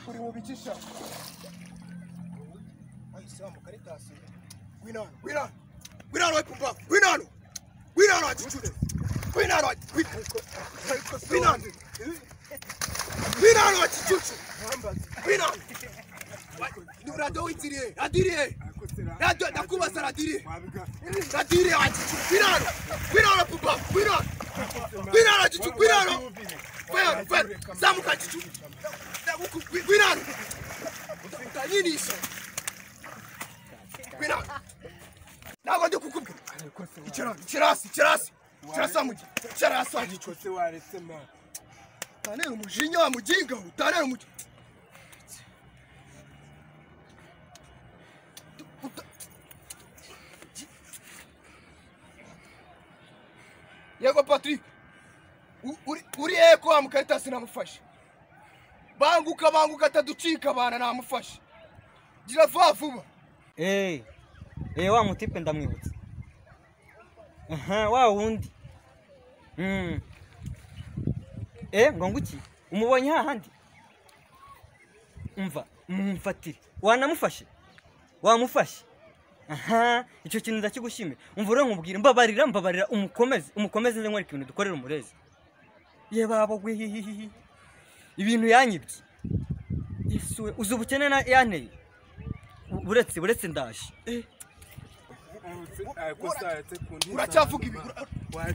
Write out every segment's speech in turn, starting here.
Uri mu bikisha. Ayisilamu Karitasi. Gwinano, gwinano. Gwinano ipumba. Gwinano. Gwinano achichude. Gwinano. Gwinano. Gwinano achichuchu. Gwinano. Radio itiriye. Radiriye. Radio ndakubaza radiriye. Radiriye achichu. Gwinano. Gwinano pumba. Gwinano. Gwinano achichu. Gwinano. Fire, fire. Zamuka achichu. Gwinano. Utanyini isha. Gwinano. Ntabwo ndi kukubwira. Icara, icara hasi, icara hasi. Icara hasi mugi. Icara hasi achichu. Se waretse ma. Utanera umujinya wa mujinga, utanera umujinya. Yego Patrick. Uri eko wa Mukaritasi namufashe. Banguka banguka ataducika bana namufashe. Gira vuba vuba. Wa mutipe ndamwibutsa. Aha, wa wundi. Ngo nguki? Umubonye hahandi? Umva, mumfatire. Wanamufashe? Wamufashe? Aha, icyo kintu ndakigushimira. Umva rero nkubwire, mbabarira mbabarira umukomeze, umukomeze nze nkwereke ibintu dukorera umurezi. Ye babo gwe ibintu yanyibye. Yesu we, uzi ubukene yanteye. Buretse buretse ndaje. Uracyavuga ibi.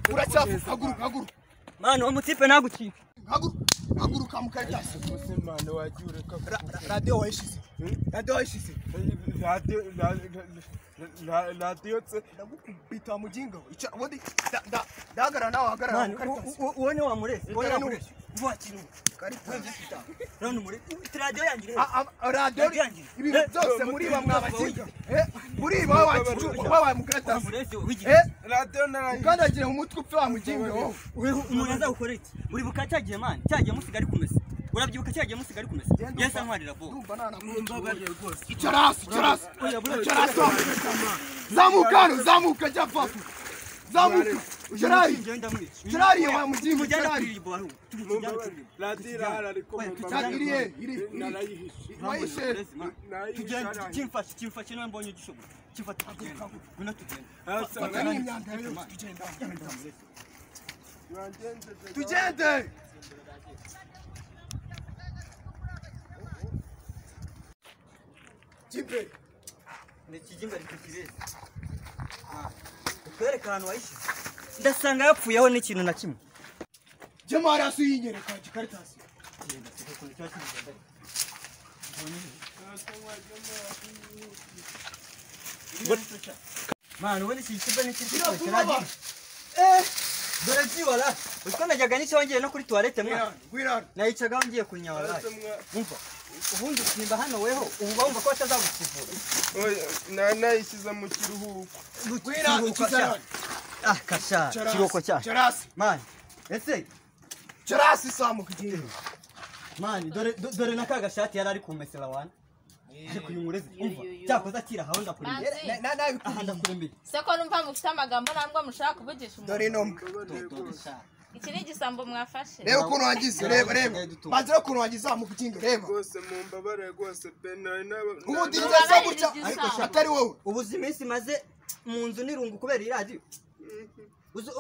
Uracyavuga, haguruka haguruka. Mwana umutipe nagucika. Haguruka haguruka Mukaritasi. Se mwana wagiye ureka. Radio wayishize. Radio wayishize. Radio radio tse ndagukubita mujinga. Icara ubundi ndahagarara nawe hagarara Mukaritasi. Uwo ni wa murezi, uwo ni wa murezi. Vuba kintu. Karitasi. Rano murezi. Radio yanjye. Radio ibintu byose muri ba mwabajinga. Muri ba wacu wabaye Mukaritasi. Radio narayi. Ukandagira mu mutwe upfa wa mujinga wowe. Umuntu azagukora iki? Uribuka cyagiye man, cyagiye musiga ari kumesa. Urabyibuka cyagiye musiga ari kumesa. Yesa ntwarira bo. Ndumva nanakumbabarira rwose. Icara hasi, icara hasi. Icara hasi. Zamuka, zamuka jya vuba. Zamuka. Icara. Icara wa mujinga, icara. Radio irahari ariko Iriye, iri. narayihishe. Wayishe. Tugende kimfashe, kimfashe nawe mbonye ugishoboye. Kimfate tugende. Ngwino tugende. Fata n'imyanda yose tugenda. Tugende. Jimbe. Ni kijimbe rikikireze. Ukwereka ahantu wayishize. Ndasanga yapfuyeho n'ikintu na kimwe. Jemara asuyinyereka Karitasi. Mwana ubundi iki kigo ni kiri kuri dore byibara. Uko najyaga nicyo ngiye no kuri toilette mwana. Nayicagaho ngiye kunyara. Umva. Ubundi simba hano weho ubu bumva ko batazagukivura. Oya, nayishyize mu kiruhuko. Ah kasha, kiruhuko cya. Charasi. Man, ese Charasi samuka igenda. Man, dore dore nakagashati yari ari kumesera wana. Ariko uyu murezi umva cyakoze akira aho ndakurembera. Nabikubwiye ndakurembera. Seko numva mufite amagambo nangwa mushaka kuvugisha umuntu. Dore inombwa. Iki ni igisambo mwafashe. Reba ukuntu wagize, reba reba. Banzira ukuntu wagize amukukinga, reba. Rwose mumbabare rwose pe nari naba. Ubundi nza gutya ariko atari wowe. Ubuzi iminsi maze mu nzu nirungu kubera iradiyo.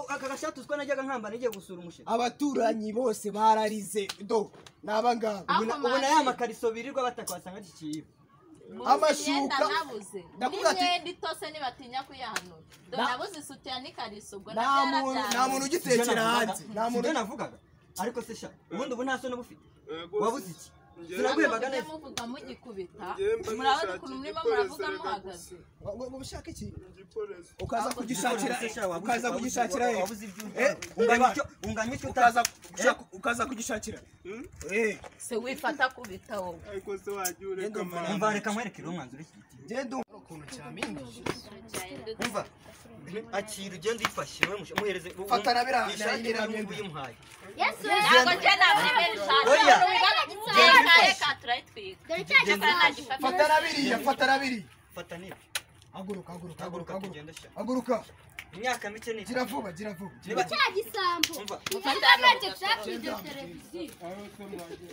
Aka gashati uziko najyaga nkambara ngiye gusura umusheri. Abaturanyi bose bararize do naba ngaba. Ubona ya makariso birirwa bataka basanga kikiba. Amashuka nabuze. N'imyenda itose nibatinya kuyahanura. Do nabuze isutiya n'ikariso ubwo nta muntu ugitekera hanze. Nta muntu navugaga. Ariko se sha ubundi ubu nta soni bufite. Wabuze iki? Sinaguhembaga neza. Muvuga mugikubita. Murabona ukuntu murimo muravuga muhagaze. Ngo ushaka iki? Ukaza kugishakira, ukaza kugishakira he? Wabuze ibyo. Unganya icyo ukaza ukaza kugishakira. Se wifata kubita wowe. Ariko se wagiye ureka mama. Umva reka nkwereke rero umwanzuro w'iki giti. Ngende ukuntu cyamingije. Umva. Akira ugende uyifashe we muhereze. Fata na bira uyimuhaye. Yesu ntabwo nje namwemera ishati. Oya. Reka turayitwika. Fata na biriya, fata na biriya. Fata n'ibyo. Haguruka haguruka Haguruka haguruka. tugende sha. Haguruka. Imyaka mike ni. Gira vuba, gira vuba. Cya gisambo. Umva. Ufata televiziyo. Aho se mwagiye.